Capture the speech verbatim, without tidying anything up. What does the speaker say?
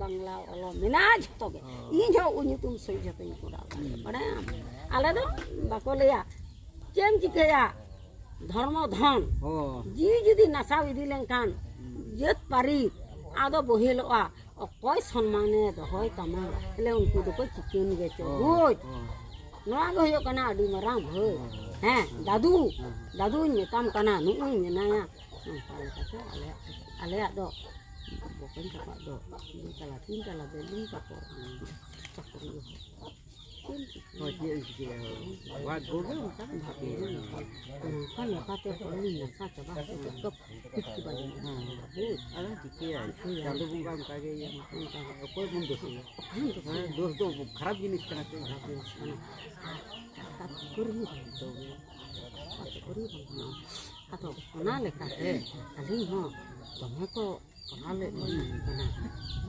ᱵᱟᱝᱞᱟ ᱚᱞᱚᱜ ᱢᱮᱱᱟᱜᱼᱟ ᱡᱷᱚᱛᱚ ᱜᱮ᱾ ᱤᱧ ᱦᱚᱸ ᱩᱱ ᱧᱩᱛᱩᱢ ᱥᱚᱦᱤ ᱡᱷᱚᱛᱚᱧ ᱠᱚᱨᱟᱣ ᱫᱟᱲᱮᱭᱟᱜᱼᱟ, ᱵᱟᱲᱟᱭᱟᱢ? ᱟᱞᱮ ᱫᱚ ᱵᱟᱠᱚ ᱞᱟᱹᱭᱟ, ᱪᱮᱫ ᱮᱢ ᱪᱤᱠᱟᱹᱭᱟ? ᱫᱷᱚᱨᱢᱚ ᱫᱷᱚᱱ᱾ ᱡᱤᱣᱤ ᱡᱩᱫᱤ ᱱᱟᱥᱟᱣ ᱤᱫᱤ ᱞᱮᱱᱠᱷᱟᱱ, ᱡᱟᱹᱛ ᱯᱟᱹᱨᱤᱥ ᱟᱫᱚ ᱵᱚᱦᱮᱞᱚᱜᱼᱟ᱾ ᱚᱠᱚᱭ ᱥᱚᱱᱢᱟᱱᱮ ᱫᱚᱦᱚᱭ ᱛᱟᱢᱟ? ᱛᱟᱦᱞᱮ ᱩᱱᱠᱩ ᱫᱚᱠᱚ ᱪᱤᱠᱟᱹᱱ ᱜᱮᱪᱚ, ᱵᱩᱡᱽ? ᱱᱚᱣᱟ ᱜᱮ ᱦᱩᱭᱩᱜ ᱠᱟᱱᱟ ᱟᱹᱰᱤ ᱢᱟᱨᱟᱝ ᱵᱷᱟᱹᱭ᱾ ᱦᱮᱸ, ᱫᱟᱫᱩ, ᱫᱟᱫᱩᱧ ᱢᱮᱛᱟᱢ ᱠᱟᱱᱟ, ᱱᱩᱜᱼᱩᱭ ᱢᱮᱱᱟᱭᱟ᱾ ᱱᱚᱝᱠᱟ ᱞᱮᱠᱟᱛᱮ ᱟᱞᱮᱭᱟᱜ, ᱟᱞᱮᱭᱟᱜ ᱫᱚ ᱵᱚᱠᱚᱧ ᱛᱟᱠᱚᱣᱟᱜ ᱫᱚ ᱫᱩ ᱛᱟᱞᱟ, ᱛᱤᱱ ᱛᱟᱞᱟ building ᱛᱟᱠᱚ᱾ ᱪᱟᱹᱠᱨᱤ ᱦᱚᱸ᱾ ᱪᱮᱫ ᱮᱢ ᱪᱤᱠᱟᱹᱭᱟ? ᱦᱳᱭ, ᱪᱮᱫ ᱮᱢ ᱪᱤᱠᱟᱹᱭᱟ? ᱦᱳᱭ᱾ ᱵᱷᱟᱜᱽᱜᱚ ᱜᱮ ᱚᱱᱠᱟ ᱫᱚ ᱵᱷᱟᱜᱽᱜᱚ ᱜᱮ ᱚᱱᱠᱟ᱾ ᱱᱚᱝᱠᱟ ᱱᱚᱝᱠᱟ ᱛᱮ ᱦᱚᱲᱤᱧ ᱱᱟᱥᱟ ᱪᱟᱵᱟ ᱦᱚᱪᱚ ᱠᱮᱫ ᱠᱚ᱾ ᱯᱤᱴᱠᱤ ᱵᱟᱹᱜᱤ᱾ ᱦᱮᱸ᱾ ᱵᱩᱡᱽ? ᱟᱫᱚ ᱪᱤᱠᱟᱹᱭᱟ? ᱪᱤᱠᱟᱹᱭᱟ? ᱪᱟᱸᱫᱚ ᱵᱚᱸᱜᱟ ᱚᱱᱠᱟ ᱜᱮ ᱤᱭᱟᱹ ᱢᱟ᱾ ᱚᱱᱠᱟ ᱜᱮ᱾ ᱚᱠᱚᱭ ᱵᱚᱱ ᱫᱳᱥᱮᱭᱟ? ᱚᱠᱚᱭ ᱵᱚᱱ ᱫᱳᱥᱮᱭᱟ? ᱦᱮᱸ, ᱫᱳᱥ ᱫᱚ ᱠᱷᱟᱨᱟᱯ ᱡᱤᱱᱤᱥ ᱠᱟᱱᱟ ᱥᱮ? ᱠᱷᱟᱨᱟᱯ ᱡᱤᱱᱤᱥ ᱠᱟᱱᱟ᱾ ᱟᱨ ᱠᱷᱟᱹᱯᱟᱹᱨᱤ ᱦᱚᱸ ᱵᱟᱝ᱾ ᱛᱚᱵᱮ? ᱠᱷᱟᱹᱯᱟᱹᱨᱤ ᱦᱚᱸ ᱵᱟᱝ ᱠᱟᱱᱟ᱾ ᱟᱫᱚ ᱚᱱᱟ ᱞᱮᱠᱟᱛᱮ ᱟᱹᱞᱤᱧ ᱦᱚᱸ ᱫᱚᱢᱮ ᱠᱚ ᱠᱚᱨᱟᱣ ᱞᱮᱫ ᱞᱤᱧ ᱠᱟᱱᱟ᱾